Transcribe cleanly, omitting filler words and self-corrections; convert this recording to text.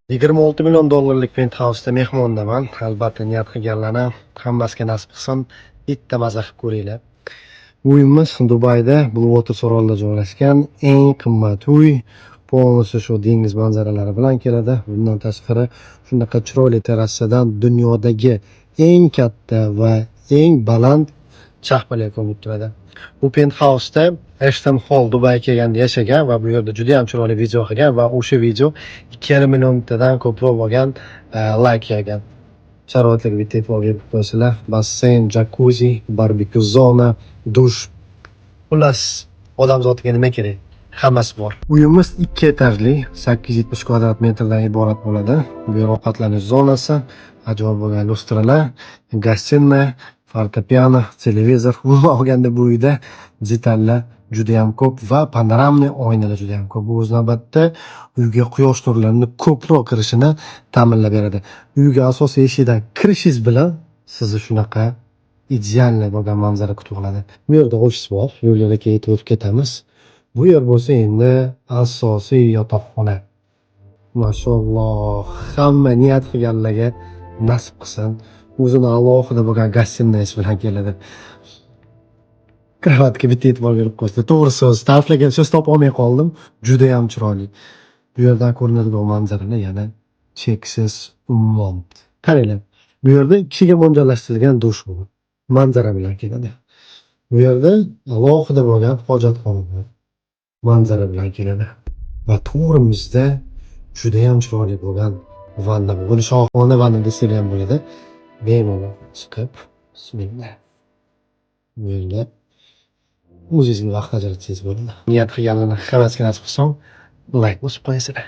26 million dollarlik penthausda mehmondaman. Albatta, niyat qilganlarni hammasiga nasib qilsin. Bitta maza qilib ko'ringlar. Uyimiz Dubayda, Blue Waters orolida joylashgan. Eng qimmat uy. Полностью shu dengiz manzaralari bilan keladi. Bundan tashqari, shunaqa chiroyli terrasadan dunyodagi eng katta va eng baland chaqpali ko'rinib turadi. Bu penthausda Ashton Hall Dubayga kelganda yashagan va bu yerda juda ham chiroyli video qilgan va o'sha video 2,5 milliontadan ko'proq bo'lgan layk yig'gan. Sharoitlarga bitta e'tibor berib qo'yasizlar. Basseyn, jakuzi, barbekyu zona, dush. Xullas, odam zotiga nima kerak? Hammasi bor. Uyimiz ikki etajli, 870 kvadrat metrdan iborat bo'ladi. Bu yer ovqatlanish zonasi, ajoyib bo'lgan lyustralar, гостиная, fortepiano, televizor. Umuman olganda, bu uyda detallar judayam ko'p va панорамный oynalar judayam ko'p. Bu o'z navbatida uyga quyosh nurlarini ko'proq kirishini ta'minlab beradi. Uyga asosiy eshikdan kirishingiz bilan sizni shunaqa идеальный bo'lgan manzara kutib oladi. Bu yerda ofis bor. Yo'l yo'lakay aytib o'tib ketamiz. Bu yer bo'lsa endi asosiy yotoqxona. Mashalloh, hamma niyat qilganlarga nasib qilsin. O'zini alohida bo'lgan гостиная si bilan keladi. Kravatga bitta e'tibor berib qo'ysin. To'g'ri so'z, ta'riflagan so'z topa olmay qoldim. Judayam chiroyli. Bu yerdan ko'rinadigan manzaralar yana cheksiz ummon. Qaranglar, bu yerda kishiga mo'ljallashtirilgan dush bu. Manzara bilan keladi. Bu yerda alohida bo'lgan hojatxona bor. Manzara bilan keladi. Va to'g'rimizda judayam chiroyli bo'lgan vanna bor. Buni shohona vanna desak ham bo'ladi. Bemalol chiqib, bismillah. Bu yerda o'zingizga vaqt ajratsangiz bo'ladi. Niyat qilganlarni hammasiga nasib qilsin. Layk bosib qo'yasizlar.